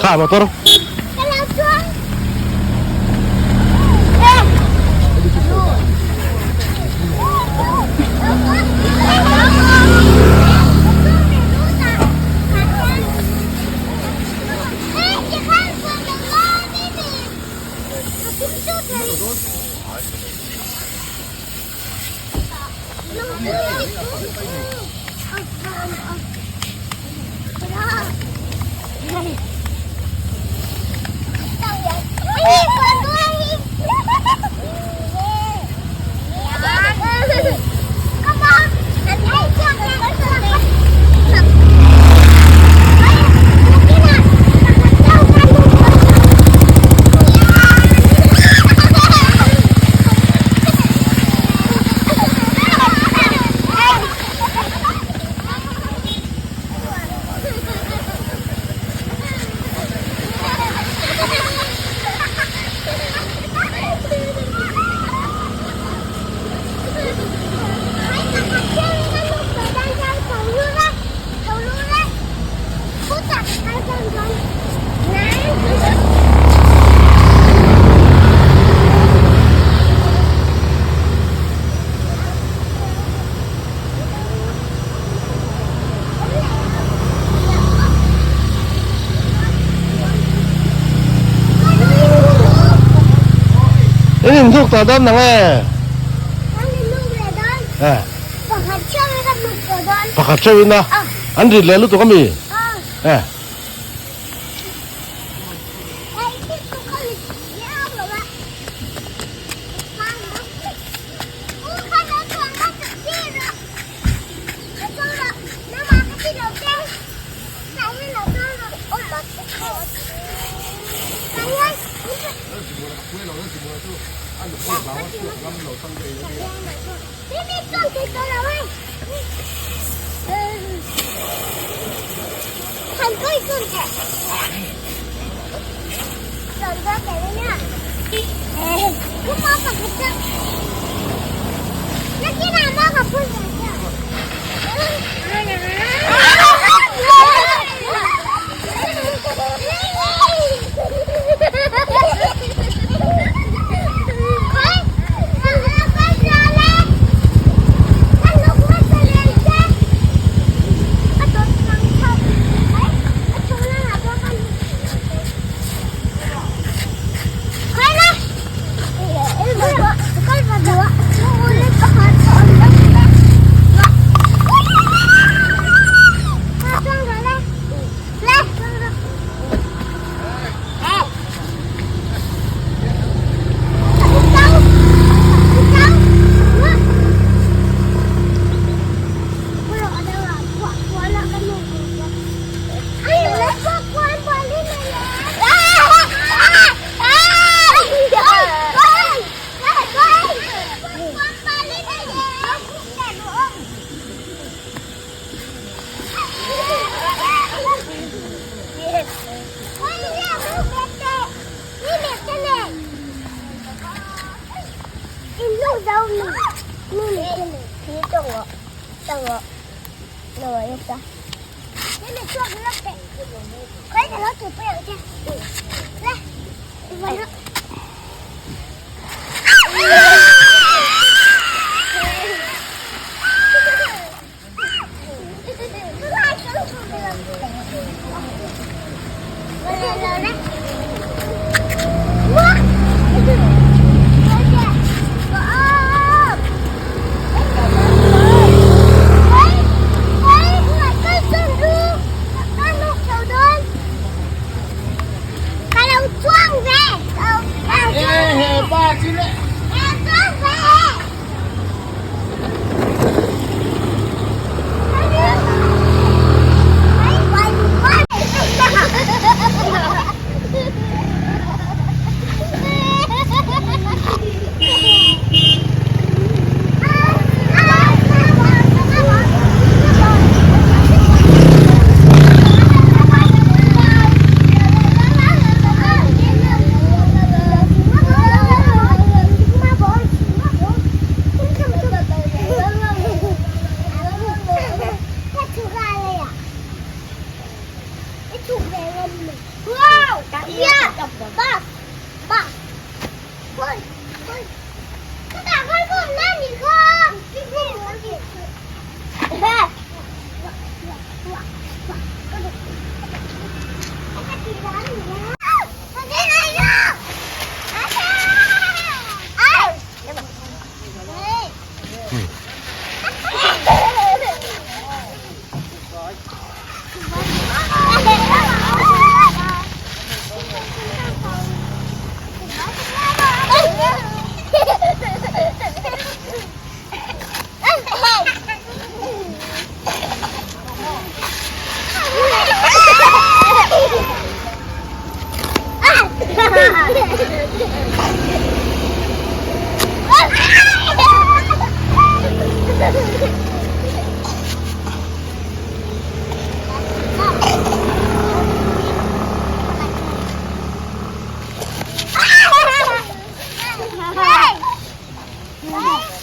Kha motor. In inhnuk tawh dawn nang e. Pakhat theuh in a. An rit leh lutuk ami?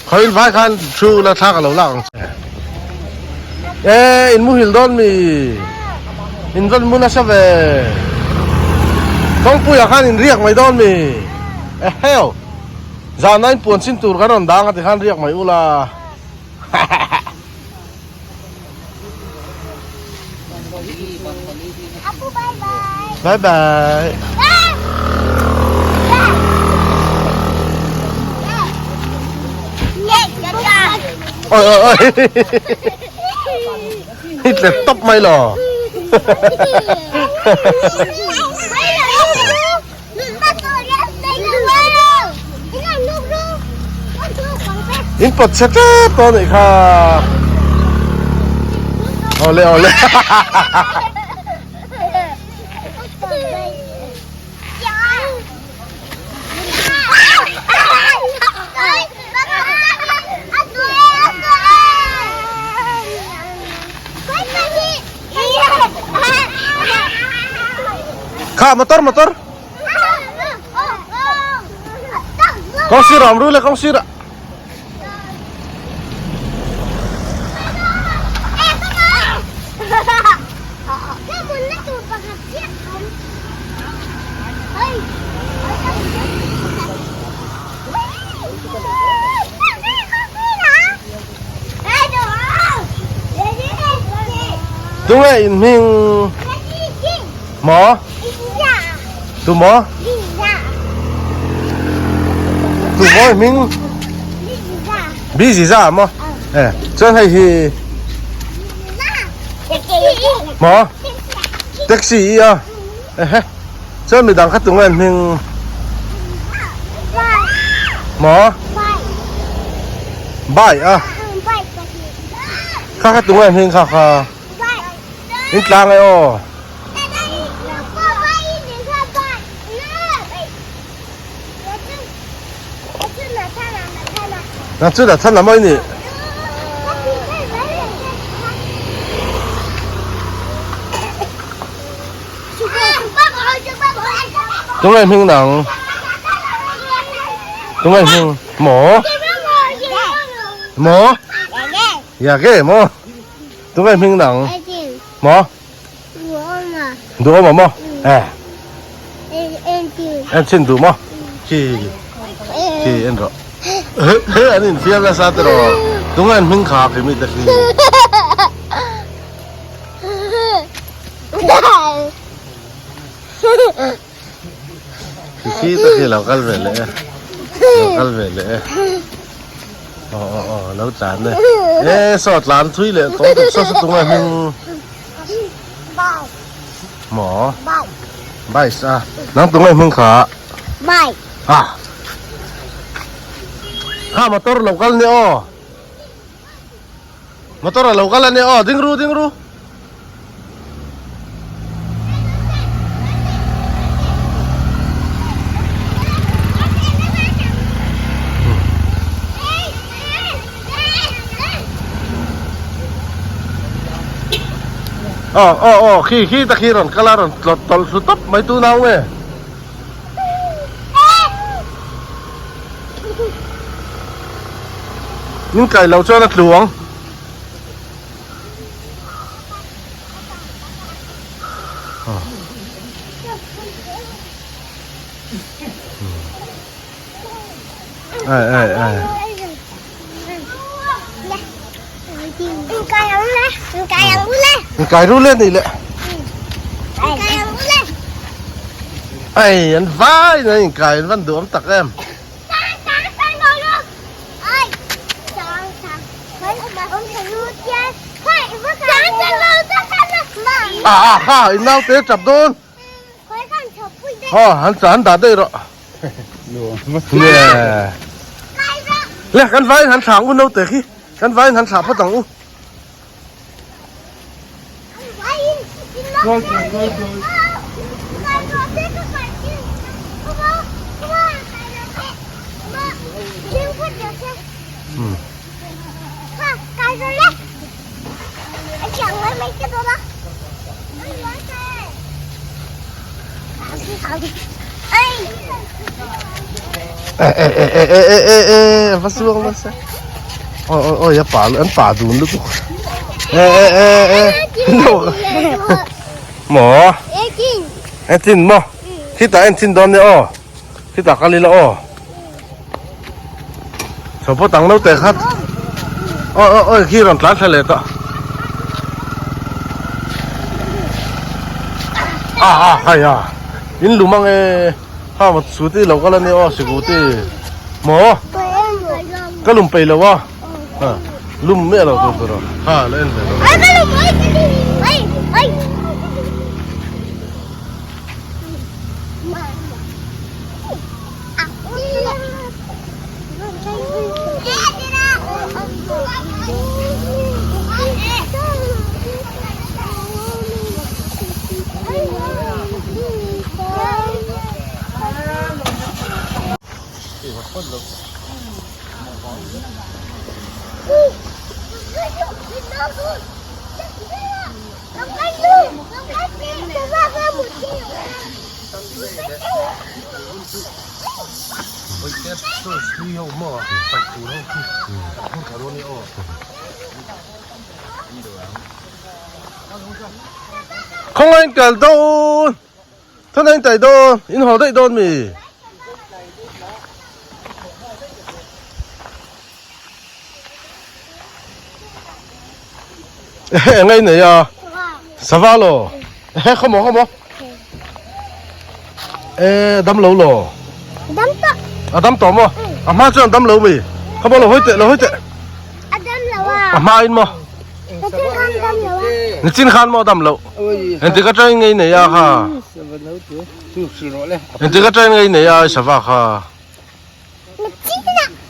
Khawiin vai khan thu la thla ka lo lak ang che. E in muhil dawn mi in rawn mu nasa ve. Kawngpuiah khan in riak mai dawn mi. Eheu zana in puan chin tur kan rawn dang a tikhan riak mai ula. Bye bye. Ôi ôi ôi. Hít leh tawp mai lo. In pawt chhe tep tawh anih kha. Awle awle. Kha motor motor. Kawng sir a awm ru le kawng sir ah. Tunge in hming maw? Tu maw? Tu maw i hming? Bi Ziza maw? Eh, chuan hei hi maw? Taxi i a. Ehe. Chuan midang kha tunge an hming? Maw? Bai a. Kha kha tunge an hming kha kha? In tlang e aw. Nang chu dah than a mawi ni. Tunge hming nang? Tunge hming? Maw? Maw? Ya ge maw? Tunge hming nang? Maw? Duhawm a maw? Eh. En chin duh maw? Khi khi en rawh. An infiam nasa te rawh. Tunge an hming kha khi mi te khi. Khi te khi lo kal ve leh e. Lo kal ve leh e. Aw aw aw lo tlan e. E saw tlan thui leh tawh tuk saw saw tunge hming. Maw? Bai sa. Nang tunge hming kha? Bai. Ah. Kha motor lo kal ni aw. Motor a lo kal a ni aw. Ding ru ding ru. Aw aw aw khi khi ta khi rawn kal a rawn tlawt tawlh thlu tawp mai tu nau nge. Min kai lo chuan a tlu ang. Ai ai ai. Kai ru le ni le. Ai an vai na in kai an van duam tak em. À à kha in nau te chap dawn. Ha han han dah daih rawh. Nge. Le kan vai han thlah ang u naute khi. Kan vai han thlah phawt ang u. E e e e e e e e va suang nasa. Ôi ôi ôi a pa an pa dun lutuk. E e e e. Maw? Entin maw? Khitah entin dawn nia aw. Khitah kal ila aw. Chho pawh tang lo teh khat. Oi oi oi khi rawn tlan thla leh tawh. A a hai a. In lum ang e. Ha ma suti lo kal ani aw sikuti. Maw? Ka lum peih lo a. Ha lum miah lo tur tur a. Ha la en ve lo. Khawngain kal dawn thanain tai dawn in haw daih dawn mi. Engei nei a sava law ehe khawmaw khawmaw e dam lo law dam tawh a dam tawh maw a hma chuan dam lo mi khawmaw lo hawi teh lo hawi teh a dam lo a a hma in maw nichin khan maw dam lo engtik atangin ngei nei a kha engtik atangin ngei nei a sava kha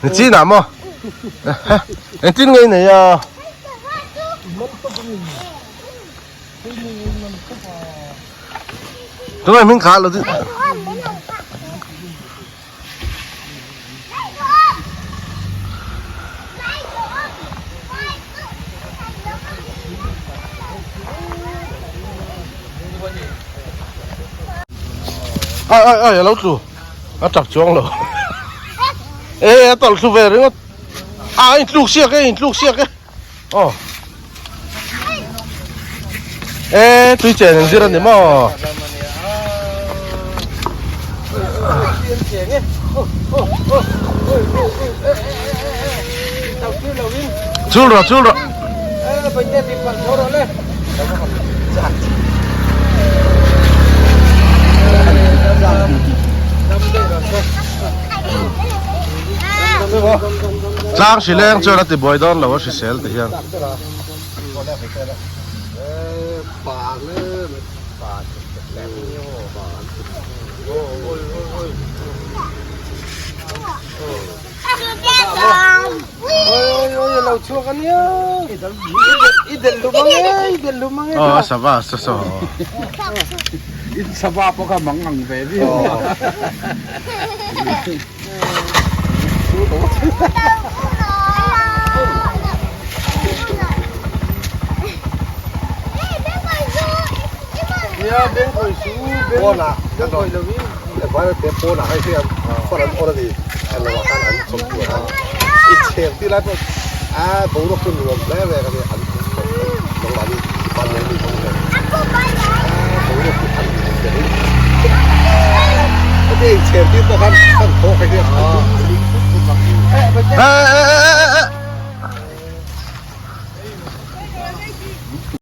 Nichin ah maw? Engtin nge i nei a? Tungai hming kha lo ding. Ai ai ai alo tlu. A chak chuang lo. E a tawlh thlu ve ringawt. A in tluk siak e in tluk siak e. Aw. E tui chen an zir ani maw. Chul rawh chul rawh. Tlang hri leng chuan a ti buai dawn lo a hrisel ti hian. Aw sava saw saw in sava pawh kha mang ang ve viau Ê ê ê.